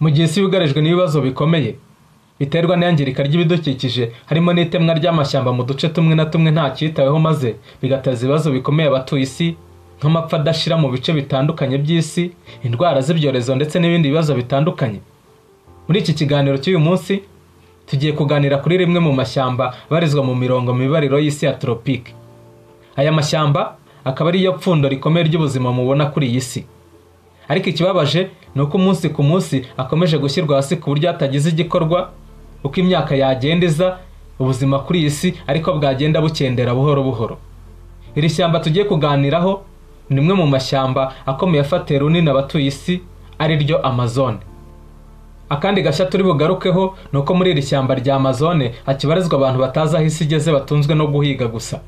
Mu gihe isi yugarijwe n'ibibazo bikomeye biterwa n'iyangirika ry'ibidukikije, harimo n'itemwa ry'amashyamba mu duce tumwe na tumwe nta cyitaweho, maze bigateza ibibazo bikomeye abatuye isi, nk'amapfa adashira mu bice bitandukanye by'isi, indwara z'ibyorezo ndetse n'ibindi bibazo bitandukanye. Muri iki kiganiro cy'uyu munsi tugiye kuganira kuri rimwe mu mashyamba abarizwa mu mirongo mibariro y'isi ya tropike. Aya mashyamba akaba ariyo pfundo rikomeye ry'ubuzima mubona kuri iyi si. Ariko ikibabaje ni uko umunsi ku munsi akomeje gushyirwa hasi ku buryo hatagize igikorwa, uko imyaka yagenda iza ubuzima kuri iyi si ariko bwagenda bukendera buhoro buhoro. Iri shyamba tugiye kuganiraho ni rimwe mu mashyamba akomeye afatiye runini abatuye isi, ari ryo Amazone. Akandi gashya turi bugarukeho ni uko muri iri shyamba rya Amazone hakibarizwa abantu batazi aho isi igeze, batunzwe no guhiga gusa.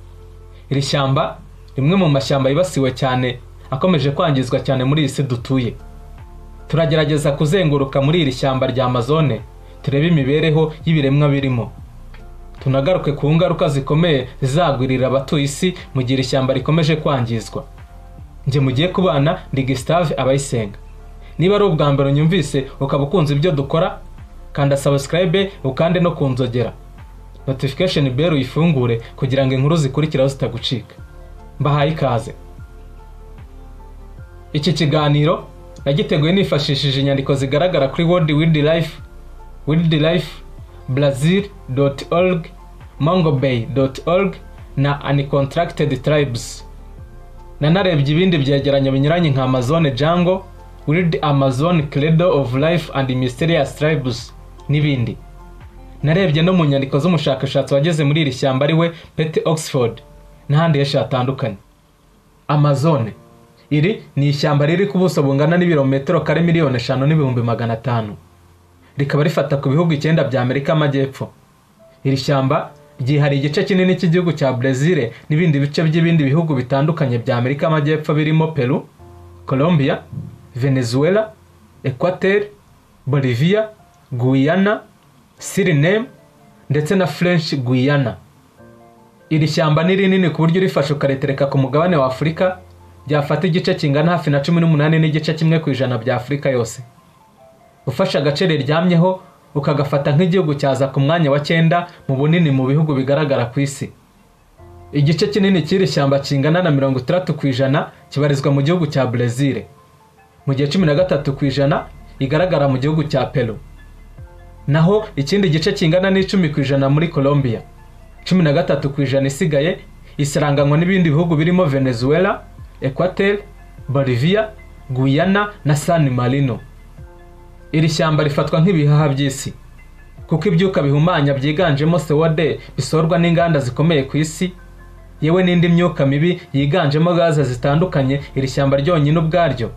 Iri shyamba rimwe mu mashyamba yibasiwe cyane, akomeje kwangizwa cyane muri iyi si dutuye. Turagerageza kuzenguruka muri iri shyamba rya Amazone turebe imibereho y'ibiremwa birimo, tunagaruke ku ngaruka zikomeye zizagwirira abatuye isi mu gihe iri shyamba rikomeje kwangizwa. Njye mugiye kubana ndi Gustave Abayisenga. Niba ari ubwa mbere unyumvise ukaba ukunze ibyo dukora, kanda subscribe ukande no kunzogera, notification bell uyifungure kugira ngo inkuru zikurikiraho zitagucika. Mbahaye ikaze. Iki kiganiro nagiteguye nifashishije inyandiko zigaragara kuri World Wildlife, Wildlife Brazil.org, mongobay.org na Uncontracted Tribes. Nanarebye ibindi byegeranyo binyuranye nka Amazon Jungle, Wild Amazon Cradle of Life and Mysterious Tribes n'ibindi. Narebye no mu nyandiko z'umushakashatsi wageze muri iri shyamba ari we Pete Oxford n'ahandi henshi hatandukanye. Amazone iri ni ishyamba riri ku buso bungana n'ibirometero kare 5,500,000, rikaba rifata ku bihugu 9 bya Amerika y'Amajyepfo. Iri shyamba ryihariye igice kinini cy'igihugu cya Brezil n'ibindi bice by'ibindi bihugu bitandukanye bya Amerika y'Amajyepfo birimo Peru, Colombia, Venezuela, Equateur, Bolivia, Guyana, Suriname ndetse na French Guiana. Iri shyamba ni rinini ku buryo urifashe ukaritereka ku mugabane wa Afurika byafata igice kingana hafi na 18.1% bya Afurika yose. Ufashe agace riryamyeho ukagafata nk'igihugu cyaza ku mwanya wa 9 mu bunini mu bihugu bigaragara ku isi. Igice kinini cy'iri shyamba kingana na 60% kibarizwa mu gihugu cya Brezil, mu gihe 13% igaragara mu gihugu cya Peru, naho ikindi gice kingana n'10% muri Colombia. 13% isigaye isaranganywa n'ibindi bihugu birimo Venezuela, Equateur, Bolivia, Guyana na San Marino. Iri shyamba rifatwa nk'ibihaha by'isi kuko ibyuka bihumanya byiganjemo CO2 bisorwa n'inganda zikomeye ku isi, yewe n'indi myuka mibi yiganjemo gaze zitandukanye. Iri shyamba ryonyine ubwaryo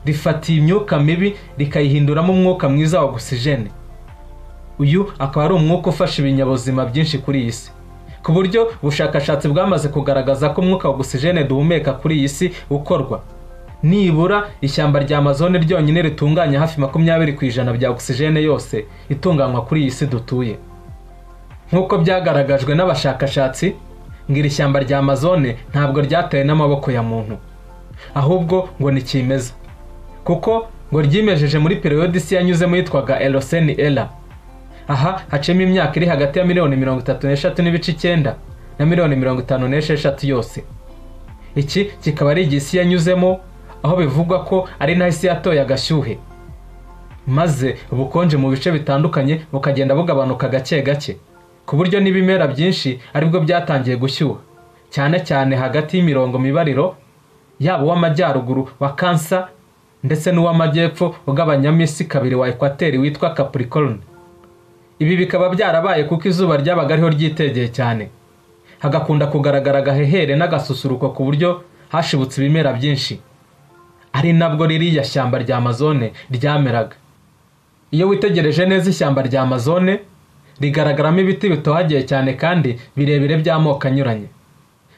rifatiye imyuka mibi rikayihinduramo umwuka mwiza wa ogisijene. Uyu akaba ari umwuka ufasha ibinyabuzima byinshi kuri iyi si, ku buryo ubushakashatsi bwamaze kugaragaza ko umwuka wa ogisijene duhumeka kuri iyi si ukorwa nibura ishyamba rya Amazone ryonyine ritunganya hafi 20% bya ogisijene yose itunganywa kuri iyi si dutuye. Nk'uko byagaragajwe n'abashakashatsi, ngo iri shyamba rya Amazone ntabwo ryatewe n'amaboko ya muntu, ahubwo ngo ni kimeza, kuko ngo ryimejeje muri periyodi isi yanyuzemo yitwaga Eocene Era. Aha hacemo imyaka iri hagati ya 33.9 na 56,000,000 yose. Iki kikaba ari igihe isi yanyuzemo, aho bivugwa ko ari naho isi yatoye agashyuhe, maze ubukonje mu bice bitandukanye bukagenda bugabanuka gake gake, ku buryo n'ibimera byinshi aribwo byatangiye gushyuha, cyane cyane hagati y'imirongo mibariro yaba uw'amajyaruguru wa Cancer ndetse n'uw'amajyepfo ugabanyamo isi kabiri wa Equateur witwa Capricorn. Ibi bikaba byarabaye kuko izuba ryabaga ariho ryitegeye cyane, hagakunda kugaragara agahehere n'agasusuruko ku buryo hashibutse ibimera byinshi, ari nabwo ririya shyamba rya Amazone ryameraga. Iyo witegereje neza ishyamba rya Amazone rigaragaramo ibiti bitohagiye cyane kandi birebire by'amoko anyuranye,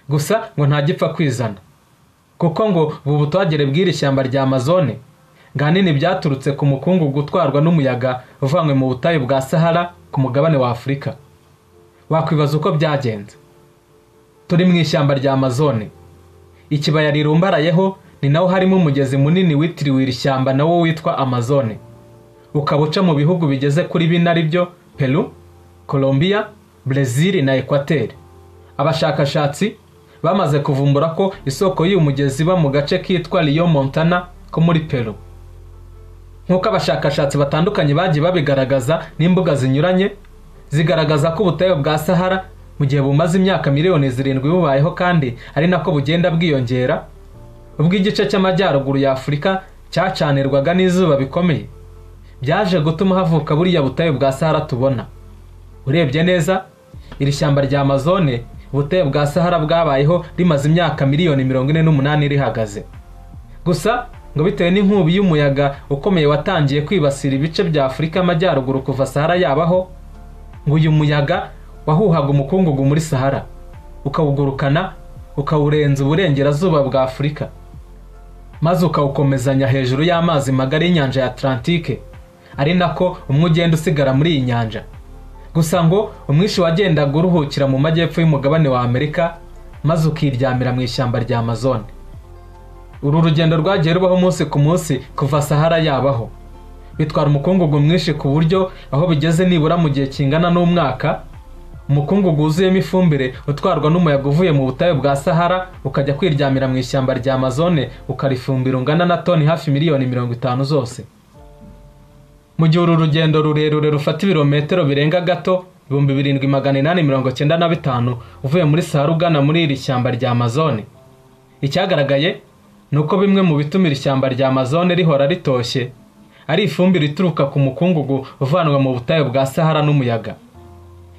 gusa ngo nta gipfa kwizana, kuko ngo ubu butohagire bw'iri shyamba rya Amazone ahanini byaturutse ku mukungugu utwarwa n'umuyaga uvanywe mu butayu bwa Sahara ku mugabane wa Afurika. Wakwibaza uko byagenze. Turi mu ishyamba rya Amazone, ikibaya rirumbarayeho ni naho harimo umugezi munini witiriwe iri shyamba nawo witwa Amazone. Ukaba uca mu bihugu bigeze kuri bine ari byo Peru, Colombia, Brazil na Equateur. Abashakashatsi bamaze kuvumbura ko isoko y'uyu mugezi iba mu gace kitwa Rio Montana ko muri Peru. Nk'uko abashakashatsi batandukanye bagiye babigaragaza n'imbuga zinyuranye zigaragaza ko ubutayu bwa Sahara mu gihe bumaze imyaka miliyoni 7 bubayeho kandi ari nako bugenda bwiyongera, ubwo igice cy'amajyaruguru ya Afurika cyacanirwaga n'izuba bikomeye, byaje gutuma havuka buriya butayu bwa Sahara tubona. Urebye neza iri shyamba rya Amazone, ubutayu bwa Sahara bwabayeho rimaze imyaka miliyoni 48 rihagaze. Gusa ngo bitewe n'inkubi y'umuyaga ukomeye watangiye kwibasira ibice bya Afurika y'Amajyaruguru kuva Sahara yabaho, ngo uyu muyaga wahuhaga umukungugu muri Sahara ukawugurukana ukawurenza uburengerazuba bwa Afurika, maze ukawukomezanya hejuru y'amazi magari y'inyanja ya Atlantike, ari nako umwe ugenda usigara muri iyi nyanja. Gusa ngo umwishi wagendaga uruhukira mu majyepfo y'umugabane wa Amerika, maze ukiryamira mu ishyamba rya Amazone. Uru rugendo rwagiye rubaho umunsi ku munsi kuva Sahara yabaho, bitwara umukungugu mwinshi ku buryo aho bigeze nibura mu gihe kingana n'umwaka, umukungugu wuzuyemo ifumbire utwarwa n'umuyaga uvuye mu butayu bwa Sahara ukajya kwiryamira mu ishyamba rya Amazone ukarifumbira ungana na toni hafi miliyoni 50 zose. Mu gihe uru rugendo rurerure rufata ibirometero birenga gato 7895 uvuye muri Sahara ugana muri iri shyamba rya Amazone, icyagaragaye ni uko bimwe mu bituma iri shyamba rya Amazone rihora ritoshye ari ifumbire ituruka ku mukungugu uvanwa mu butayu bwa Sahara n'umuyaga,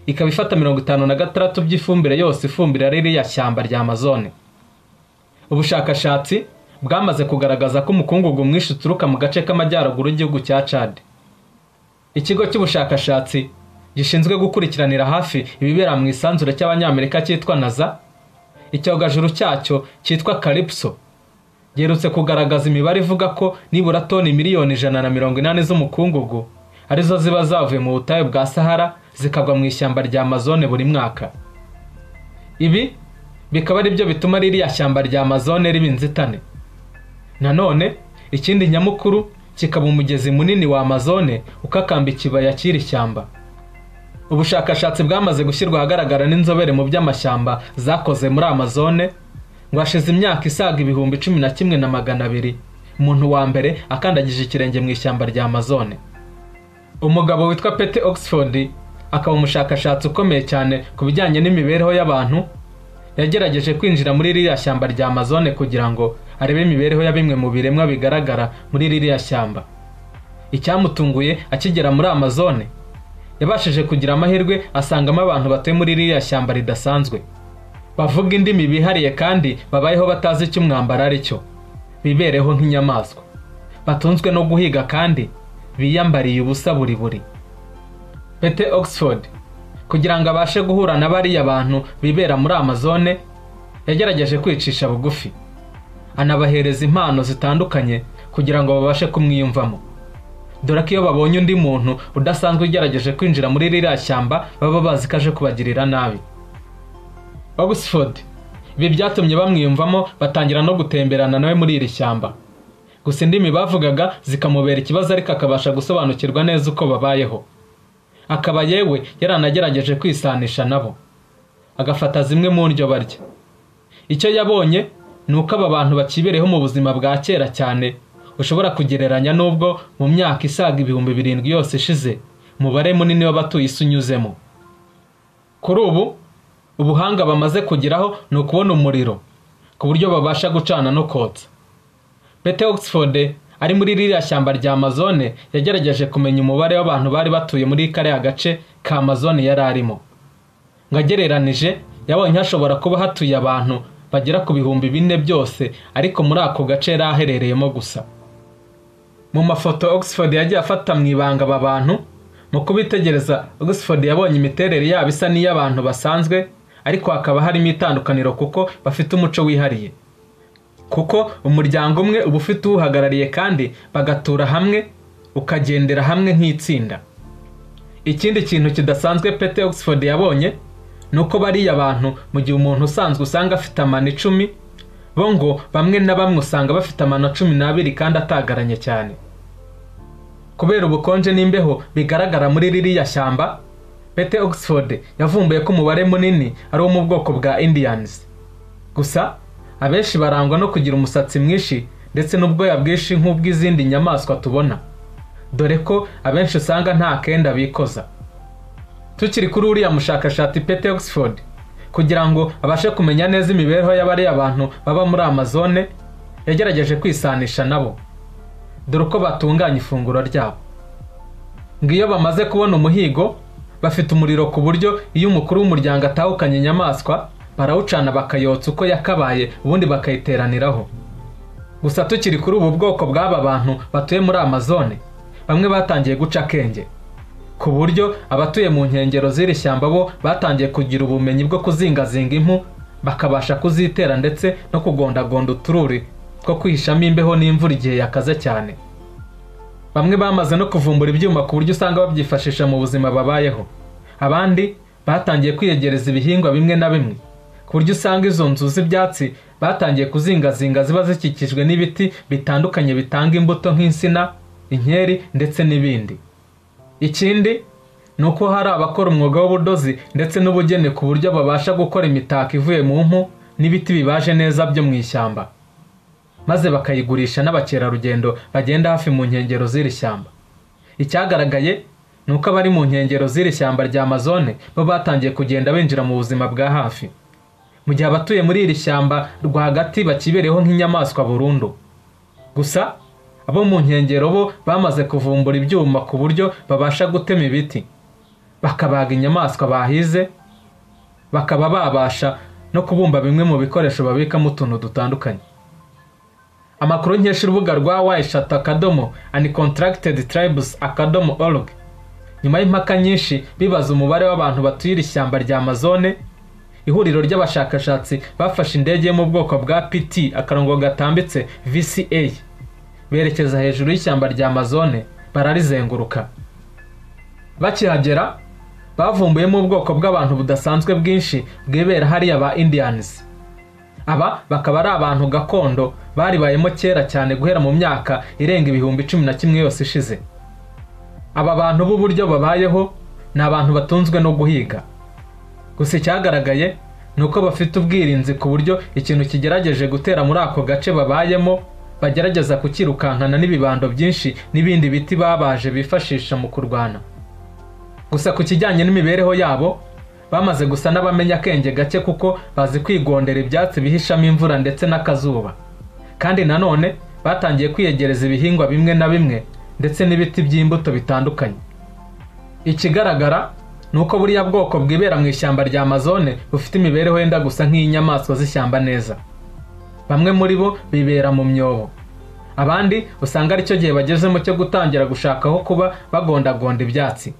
ikaba ifata 56 by'ifumbire yose ifumbira ririya shyamba rya Amazone. Ubushakashatsi bwamaze kugaragaza ko umukungugu mwinshi uturuka mu gace k'amajyaruguru y'igihugu cya Chad. Ikigo cy'ubushakashatsi gishinzwe gukurikiranira hafi ibibera mu isanzure cy'Abanyamerika cyitwa NASA, icyogajuru cyacyo cyitwa Calypso giherutse kugaragaza imibare ivuga ko nibura toni miliyoni 180 z'umukungugu arizo ziba zavuye mu butayu bwa Sahara zikagwa mu ishyamba rya Amazone buri mwaka. Ibi bikaba ari byo bituma ririya shyamba rya Amazone riba inzitane. Nanone ikindi nyamukuru kikaba umugezi munini wa Amazone ukakamba ikibaya cy'iri shyamba. Ubushakashatsi bwamaze gushyirwa ahagaragara n'inzobere mu by'amashyamba zakoze muri Amazone, ngo hashize imyaka isaga 11,200 umuntu wa mbere akandagije ikirenge mu ishyamba rya Amazone. Umugabo witwa Pete Oxford, akaba umushakashatsi ukomeye cyane ku bijyanye n'imibereho y'abantu, yagerageje kwinjira muri ririya shyamba rya Amazone kugira ngo arebe imibereho ya bimwe mu biremwa bigaragara muri ririya shyamba. Icyamutunguye akigera muri Amazone, yabashije kugira amahirwe asangamo abantu batuye muri ririya shyamba ridasanzwe, bavuga indimi bihariye kandi babayeho batazi icyo umwambaro ari cyo, bibereho nk'inyamaswa, batunzwe no guhiga kandi biyambariye ubusa buri buri. Pete Oxford kugira ngo abashe guhura na bariya bantu bibera muri Amazone, yagerageje kwicisha bugufi, anabahereza impano zitandukanye kugira ngo babashe kumwiyumvamo, dore ko iyo babonye undi muntu udasanzwe ugerageje kwinjira muri ririya shyamba baba bazi ko aje kubagirira nabi. Oxford ibi byatumye bamwiyumvamo, batangira no gutemberana nawe muri iri shyamba. Gusa indimi bavugaga zikamubera ikibazo, ariko akabasha gusobanukirwa neza uko babayeho, akaba yewe yaranagerageje kwisanisha nabo, agafata zimwe mu ndyo barya. Icyo yabonye ni uko aba bantu bakibereho mu buzima bwa kera cyane, ushobora kugereranya n'ubwo mu myaka isaga 7000 yose ishize umubare munini w'abatuye isi unyuzemo. Kuri ubu ubuhanga bamaze kugeraho ni ukubona umuriro ku buryo babasha gucana no kotsa. Pete Oxford ari muri ririya shyamba rya Amazone yagerageje kumenya umubare w'abantu bari batuye muri kariya gace ka Amazone yari arimo. Ngo agereranije yabonye hashobora kuba hatuye abantu bagera ku 4000 byose, ariko muri ako gace yari aherereyemo gusa. Mu mafoto Oxford yagiye afata mu ibanga aba bantu, mu kubitegereza Oxford yabonye imiterere yabo isa n'iy'abantu basanzwe, ariko hakaba harimo itandukaniro kuko bafite umuco wihariye, kuko umuryango umwe uba ufite uwuhagarariye kandi bagatura hamwe, ukagendera hamwe nk'itsinda. Ikindi kintu kidasanzwe Pete Oxford yabonye ni uko bariya bantu, mu gihe umuntu usanzwe usanga afite amano 10, bo ngo bamwe na bamwe usanga bafite amano 12 kandi atagaranye cyane. Kubera ubukonje n'imbeho bigaragara muri ririya shyamba, Pete Oxford yavumbuye ko umubare munini ari uwo mu bwoko bwa Indians. Gusa abenshi barangwa no kugira umusatsi mwinshi ndetse n'ubwoya bwinshi nk'ubw'izindi nyamaswa tubona, dore ko abenshi usanga nta kenda bikoza. Tukiri kuri uriya mushakashatsi Pete Oxford, kugira ngo abashe kumenya neza imibereho y'abariya bantu baba muri Amazone, yagerageje kwisanisha nabo. Dore uko batunganya ifunguro ryabo. Ngo iyo bamaze kubona umuhigo, bafite umuriro ku buryo iyo umukuru w'umuryango atahukanye inyamaswa, barawucana bakayotsa uko yakabaye, ubundi bakayiteraniraho. Gusa tukiri kuri ubu bwoko bw'aba bantu batuye muri Amazone, bamwe batangiye guca akenge, ku buryo abatuye mu nkengero z'iri shyamba bo batangiye kugira ubumenyi bwo kuzingazinga impu, bakabasha kuzitera ndetse no kugondagonda utururi two kwihishamo imbeho n'imvura igihe yakaze cyane. Bamwe bamaze no kuvumbura ibyuma ku buryo usanga babyifashisha mu buzima babayeho. Abandi batangiye kwiyegereza ibihingwa bimwe na bimwe, ku buryo usanga izo nzu z'ibyatsi batangiye kuzingazinga ziba zikikijwe n'ibiti bitandukanye bitanga imbuto nk'insina, inkeri ndetse n'ibindi. Ikindi ni uko hari abakora umwuga w'ubudozi ndetse n'ubugeni ku buryo babasha gukora imitako ivuye mu mpu n'ibiti bibaje neza byo mu ishyamba, maze bakayigurisha n'abakerarugendo bagenda hafi mu nkengero z'iri shyamba. Icyagaragaye ni uko abari mu nkengero z'iri shyamba rya Amazone bo batangiye kugenda binjira mu buzima bwa hafi, mu gihe abatuye muri iri shyamba rwagati bakibereho nk'inyamaswa burundu. Gusa abo mu nkengero bo bamaze kuvumbura ibyuma ku buryo babasha gutema ibiti, bakabaga inyamaswa bahize, bakaba babasha no kubumba bimwe mu bikoresho babikamo utuntu dutandukanye. Amakuru nkesha urubuga rwa w.uncontractedtribes.org, nyuma y'impaka nyinshi bibaza umubare w'abantu batuye iri shyamba rya Amazone, ihuriro ry'abashakashatsi bafashe indege yo mu bwoko bwa PT akarongo gatambitse VCA berekeza hejuru y'ishyamba rya Amazone bararizenguruka. Bakihagera bavumbuyemo ubwoko bw'abantu budasanzwe bwinshi bwibera hariya ba Indians. Aba bakaba ari abantu gakondo baribayemo kera cyane guhera mu myaka irenga 11,000 yose ishize. Aba bantu b'uburyo babayeho ni abantu batunzwe no guhiga. Gusa icyagaragaye ni uko bafite ubwirinzi ku buryo ikintu kigerageje gutera muri ako gace babayemo bagerageza kukirukankana n'ibibando byinshi n'ibindi biti babaje bifashisha mu kurwana. Gusa ku kijyanye n'imibereho yabo, bamaze gusa n'abamenya akenge gake kuko bazi kwigondera ibyatsi bihishamo imvura ndetse n'akazuba. Kandi nanone batangiye kwiyegereza ibihingwa bimwe na bimwe ndetse n'ibiti by'imbuto bitandukanye. Ikigaragara ni uko buriya bwoko bwibera mu ishyamba rya Amazone bufite imibereho yenda gusa nk'iy'inyamaswa z'ishyamba neza. Bamwe muri bo bibera mu myobo, abandi usanga aricyo gihe bagezemo cyo gutangira gushaka aho kuba bagondagonda ibyatsi.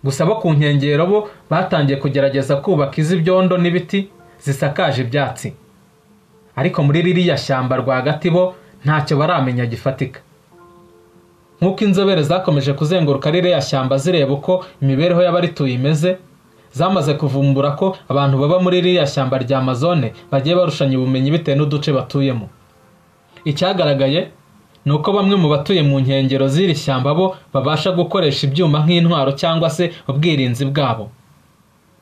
Gusa bo ku nkengero bo batangiye kugerageza kubaka iz'ibyondo n'ibiti zisakaje ibyatsi. Ariko muri ririya shyamba rwagati bo ntacyo baramenya gifatika. Nk'uko inzobere zakomeje kuzenguruka ririya shyamba zireba uko imibereho y'abarituye imeze, zamaze kuvumbura ko abantu baba muri ririya shyamba rya Amazone bagiye barushanya ubumenyi bitewe n'uduce batuyemo. Icyagaragaye ni uko bamwe mu batuye mu nkengero z'iri shyamba bo babasha gukoresha ibyuma nk'intwaro cyangwa se ubwirinzi bwabo,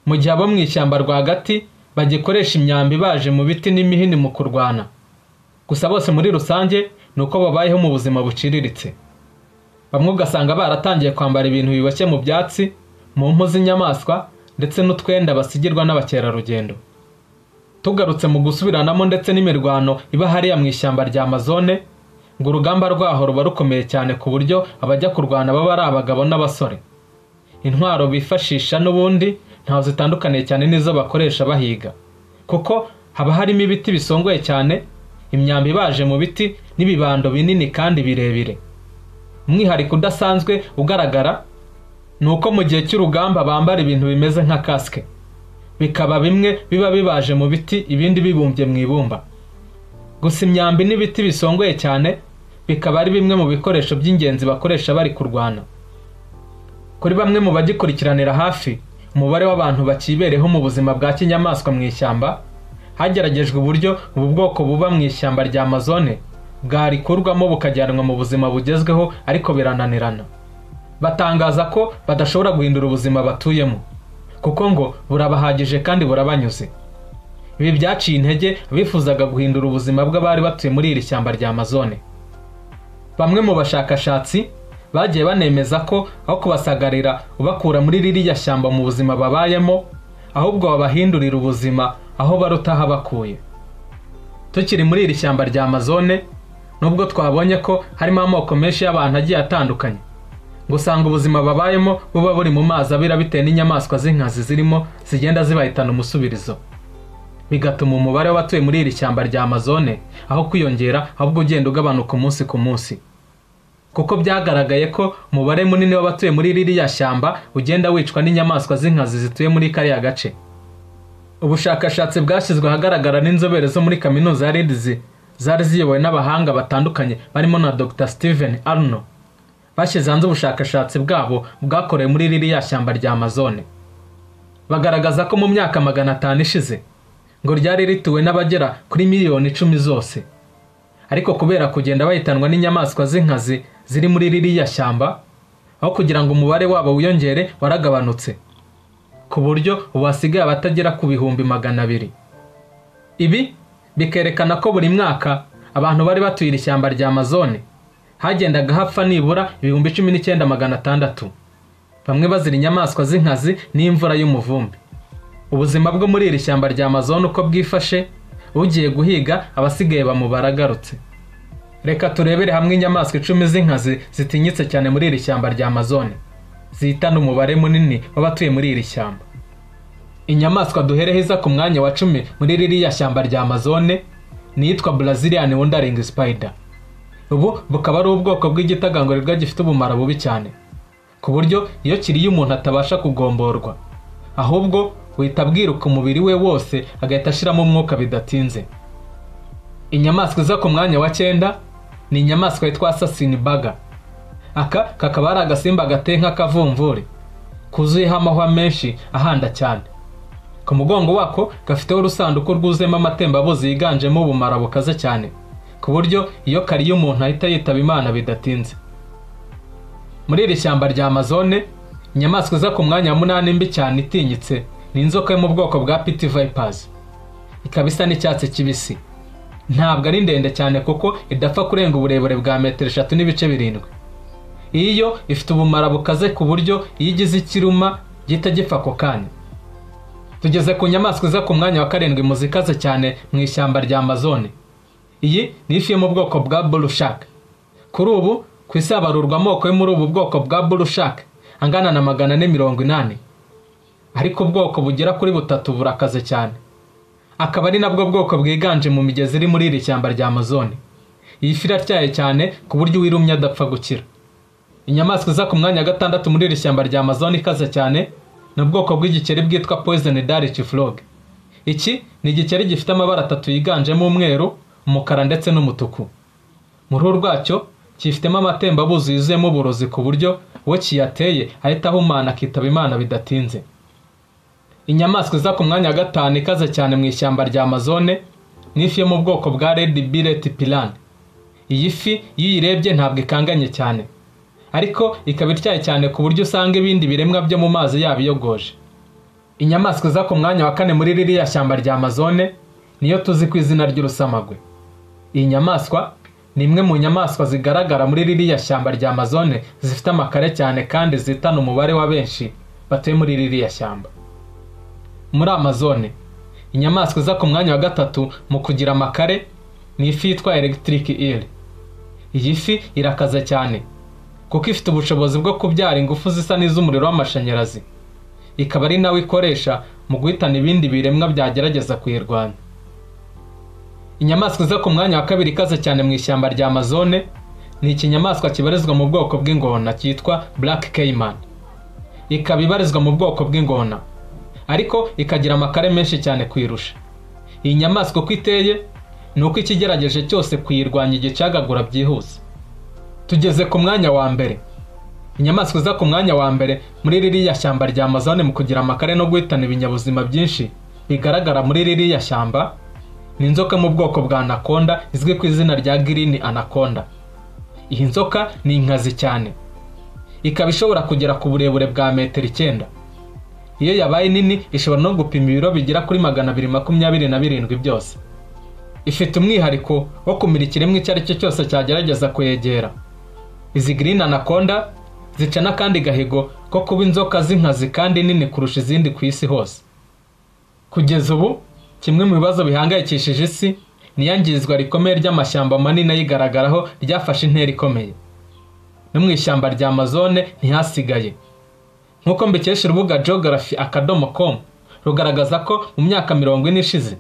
mu gihe abo mu ishyamba rwagati bagikoresha imyambi ibaje mu biti n'imihini mu kurwana. Gusa bose muri rusange ni uko babayeho mu buzima buciriritse. Bamwe ugasanga baratangiye kwambara ibintu biboshye mu byatsi, mu mpu z'inyamaswa ndetse n'utwenda basigirwa n'abakerarugendo. Tugarutse mu gusubiranamo ndetse n'imirwano iba hariya mu ishyamba rya Amazone, ngo urugamba rwaho ruba rukomeye cyane ku buryo abajya kurwana baba ari abagabo n'abasore. Intwaro bifashisha n'ubundi ntaho zitandukaniye cyane n'izo bakoresha bahiga, kuko haba harimo ibiti bisongoye cyane, imyambi ibaje mu biti n'ibibando binini kandi birebire. Umwihariko udasanzwe ugaragara ni uko mu gihe cy'urugamba bambara ibintu bimeze nka kasike, bikaba bimwe biba bibaje mu biti ibindi bibumbye mu ibumba. Gusa imyambi n'ibiti bisongoye cyane bikaba ari bimwe mu bikoresho by'ingenzi bakoresha bari kurwana. Kuri bamwe mu bagikurikiranira hafi umubare w'abantu bakibereho mu buzima bwa kinyamaswa mu ishyamba, hageragejwe uburyo ubu bwoko buba mu ishyamba rya Amazone bwarikurwamo bukajyanwa mu buzima bugezweho, ariko birananirana. Batangaza ko badashobora guhindura ubuzima batuyemo kuko ngo burabahagije kandi burabanyuze. Ibi byaciye intege abifuzaga guhindura ubuzima bw'abari batuye muri iri shyamba rya Amazone. Bamwe mu bashakashatsi bagiye banemeza ko aho kubasagarira ubakura muri ririya shyamba mu buzima babayemo, ahubwo babahindurira ubuzima aho barutaha bakuye. Tukiri muri iri shyamba rya Amazone, nubwo twabonye ko harimo amoko menshi y'abantu agiye atandukanye, ngo usanga ubuzima babayemo buba buri mu mazi abira bitewe n'inyamaswa z'inkazi zirimo zigenda zibahitana umusubirizo, bigatuma umubare w'abatuye muri iri shyamba rya Amazone aho kwiyongera ahubwo ugenda ugabanuka umunsi ku munsi, kuko byagaragaye ko umubare munini w'abatuye muri ririya shyamba ugenda wicwa n'inyamaswa z'inkazi zituye muri kariya gace. Ubushakashatsi bwashyizwe ahagaragara n'inzobere zo muri kaminuza ya Leeds zari ziyobowe n'abahanga batandukanye barimo na Dr Steven Arno, bashyize hanze ubushakashatsi bwabo bwakorewe muri ririya shyamba rya Amazone. Bagaragaza ko mu myaka 500 ishize ngo ryari rituwe n'abagera kuri miliyoni 10 zose, ariko kubera kugenda bahitanwa n'inyamaswa z'inkazi ziri muri ririya shyamba, aho kugira ngo umubare wabo wiyongere waragabanutse, ku buryo ubu hasigaye abatagera ku 200,000. Ibi bikerekana ko buri mwaka abantu bari batuye iri shyamba rya Amazone hagendaga hapfa nibura 19,600, bamwe bazira inyamaswa z'inkazi n'imvura y'umuvumbi. Ubuzima bwo muri iri shyamba rya Amazone uko bwifashe, ugiye guhiga abasigaye bamubaragarutse. Reka turebere hamwe inyamaswa 10 z'inkazi zitinyitse cyane muri iri shyamba rya Amazone, zihitana umubare munini w'abatuye muri iri shyamba. Inyamaswa duhereho iza ku mwanya wa 10 muri ririya shyamba rya Amazone ni iyitwa Brazilian Wandering Spider. Ubu bukaba ari ubwoko bw'igitagangurirwa gifite ubumara bubi cyane, ku buryo iyo kiriye umuntu atabasha kugomborwa, ahubwo uhita bwiruka umubiri we wose agahita ashiramo umwuka bidatinze. Inyamaswa iza ku mwanya wa 9 ni inyamaswa yitwa Assassin Bug. Aka kakaba ari agasimba gateye nk'akavumvuri kuzuyeho amahwa menshi ahanda cyane. Ku mugongo wako gafiteho urusanduku rwuzuyemo amatembabuzi yiganjemo ubumara bukaze cyane, ku buryo iyo kariye umuntu ahita yitaba Imana bidatinze. Muri iri shyamba rya Amazone, inyamaswa iza ku mwanya wa 8 mbi cyane itinyitse ni inzoka yo mu bwoko bwa Pit Vipers. Ikaba isa n'icyatsi kibisi. Ntabwo ari ndende cyane kuko idapfa kurenga uburebure bwa metero 3.7. Iyo ifite ubumara bukaze ku buryo iyo igize ikiruma gihita gipfa ako kanya. Tugeze ku nyamaswa iza ku mwanya wa 7 mu zikaze cyane mu ishyamba rya Amazone. Iyi ni ifi yo mu bwoko bwa Bull Shark. Kuri ubu ku isi habarurwa amoko yo muri ubu bwoko bwa Bull Shark angana na 480, ariko ubwoko bugera kuri 3 burakaze cyane, akaba ari nabwo bwoko bwiganje mu migezi iri muri iri shyamba rya Amazone. Iyi fi iratyaye cyane ku buryo uwirumye adapfa gukira. Inyamaswa iza ku mwanya wa 6 muri iri shyamba rya Amazone ikaze cyane ni ubwoko bw'igikeri bwitwa Poison Dart Frog. Iki ni igikeri gifite amabara 3 yiganjemo umweru, umukara ndetse n'umutuku. Mu ruhu rwacyo cyifitemo amatembabuzi yuzuyemo uburozi ku buryo uwo kiyateye ahita ahumana akitaba Imana bidatinze. Inyamaswa iza ku mwanya wa 5 ikaze cyane mu ishyamba rya Amazone ni ifi yo mu bwoko bwa Red Billet Piranha. Iyi fi iyo uyirebye ntabwo ikanganye cyane, ariko ikaba ityaye cyane ku buryo usanga ibindi biremwa byo mu mazi yabiyogoje. Inyamaswa iza ku mwanya wa 4 muri ririya shyamba rya Amazone niyo tuzi ku izina ry'urusamagwe. Iyi nyamaswa ni imwe mu nyamaswa zigaragara muri ririya shyamba rya Amazone zifite amakare cyane kandi zitana umubare wa benshi batuye muri ririya shyamba. Muri Amazone, inyamaswa iza ku mwanya wa 3 mu kugira amakare ni ifi yitwa Electric Eel. Iyi fi irakaze cyane kuko ifite ubushobozi bwo kubyara ingufu zisa n'iz'umuriro w'amashanyarazi, ikaba ari nawe ikoresha mu guhitana ibindi biremwa byagerageza kuyirwanya. Inyamaswa iza ku mwanya wa 2 ikaze cyane mu ishyamba rya Amazone ni ikinyamaswa kibarizwa mu bwoko bw'ingona cyitwa Black Caiman. Ikaba ibarizwa mu bwoko bw'ingona, ariko ikagira amakare menshi cyane kuyirusha. Iyi nyamaswa uko iteye ni uko ikigerageje cyose kuyirwanya igicagagura byihuse. Tugeze ku mwanya wa 1. Inyamaswa iza ku mwanya wa 1 muri ririya shyamba rya Amazone mu kugira amakare no guhitana ibinyabuzima byinshi bigaragara muri ririya shyamba Ni inzoka mu bwoko bwa anaconda izwi ku izina rya Green Anaconda. Iyi nzoka ni inkazi cyane, ikaba ishobora kugera ku burebure bwa metero 9. Iyo yabaye nini ishobora no gupima ibiro bigera kuri 227 byose. Ifite umwihariko wo kumira ikiremwa icyo ari cyo cyose cyagerageza kuyegera. Izi Green Anaconda zica n'akandi gahigo ko kuba inzoka z'inkazi kandi nini kurusha izindi ku isi hose. Kugeza ubu kimwe mu bibazo bihangayikishije isi ni iyangizwa rikomeye ry'amashyamba manini ayigaragaraho ryafashe intera ikomeye. No mu ishyamba rya Amazone ntihasigaye. Nk'uko mbikesha urubuga geography.com rugaragaza ko mu myaka 40 ishize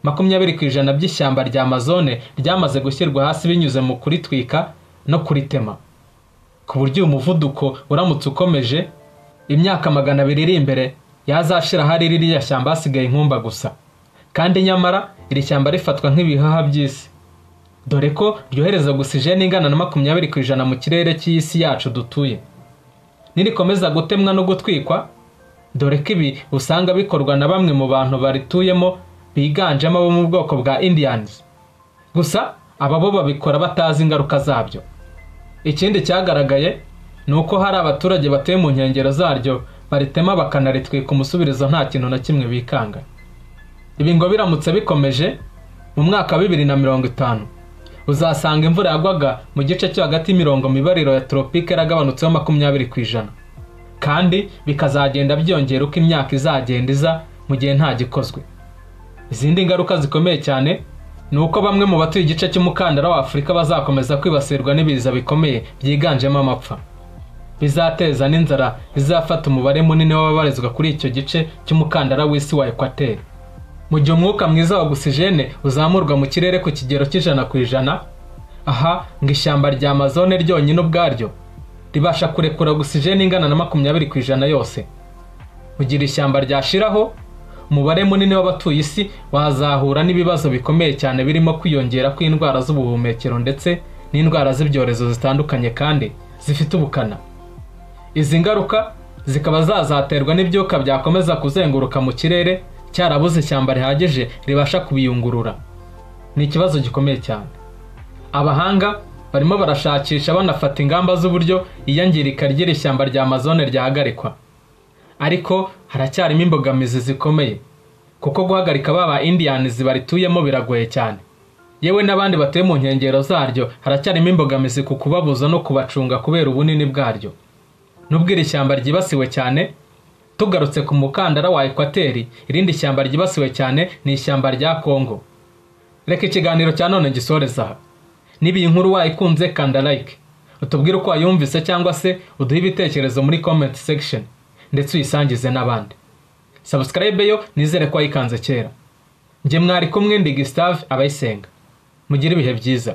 20% by'ishyamba rya Amazone ryamaze gushyirwa hasi binyuze mu kuritwika no kuritema. Ku buryo uyu muvuduko uramutse ukomeje, imyaka 200 iri imbere yazashira hari ririya shyamba hasigaye inkumba gusa. Kandi nyamara iri shyamba rifatwa nk'ibihaha by'isi, dore ko ryohereza ogisijeni ingana na 20% mu kirere cy'isi yacu dutuye. Nirikomeza gutemwa no gutwikwa, dore ko ibi usanga bikorwa na bamwe mu bantu barituyemo biganjemo abo mu bwoko bwa Indians. Gusa aba bo babikora batazi ingaruka zabyo. Ikindi cyagaragaye ni uko hari abaturage batuye mu nkengero zaryo baritema bakanaritwika umusubirizo nta kintu na kimwe bikanga. Ibi ngo biramutse bikomeje mu mwaka wa 2050 uzasanga imvura yagwaga mu gice cyo hagati y'imirongo mibariro ya tropike yaragabanutseho 20%, kandi bikazagenda byongera uko imyaka izagenda iza mu gihe nta gikozwe. Izindi ngaruka zikomeye cyane ni uko bamwe mu batuye igice cy'umukandara wa Afurika bazakomeza kwibasirwa n'ibiza bikomeye byiganjemo amapfa, bizateza n'inzara izafata umubare munini w'ababarizwa kuri icyo gice cy'umukandara w'isi wa Ekwateri. Mu gihe umwuka mwiza wa ogisijene uzamurwa mu kirere ku kigero cy'100%, aha ngo ishyamba rya Amazone ryonyine ubwaryo ribasha kurekura ogisijene ingana na 20% yose. Mu gihe ishyamba ryashiraho, umubare munini w'abatuye isi wazahura n'ibibazo bikomeye cyane birimo kwiyongera kw'indwara z'ubuhumekero ndetse n'indwara z'ibyorezo zitandukanye kandi zifite ubukana. Izi ngaruka zikaba zazaterwa n'ibyuka byakomeza kuzenguruka mu kirere cyarabuze ishyamba rihagije ribasha kubiyungurura. Ni ikibazo gikomeye cyane. Abahanga barimo barashakisha banafata ingamba z'uburyo iyangirika ry'iri shyamba rya Amazone ryahagarikwa. Ariko haracyarimo imbogamizi zikomeye, kuko guhagarika baba Indians barituyemo biragoye cyane. Yewe n'abandi batuye mu nkengero zaryo haracyarimo imbogamizi ku kubabuza no kubacunga kubera ubunini bwaryo. Nubwo iri shyamba ryibasiwe cyane, tugarutse ku mukandara wa Ekwateri, irindi shyamba ryibasiwe cyane ni ishyamba rya Kongo. Reka ikiganiro cya none gisoreza aha. Niba iyi nkuru wayikunze kanda like, utubwire uko wayumvise cyangwa se uduhe ibitekerezo muri comment section, ndetse uyisangize n'abandi. Subscribe yo nizere ko wayikanze kera. Njye mwari kumwe ndi Gustave Abayisenga. Mugire ibihe byiza.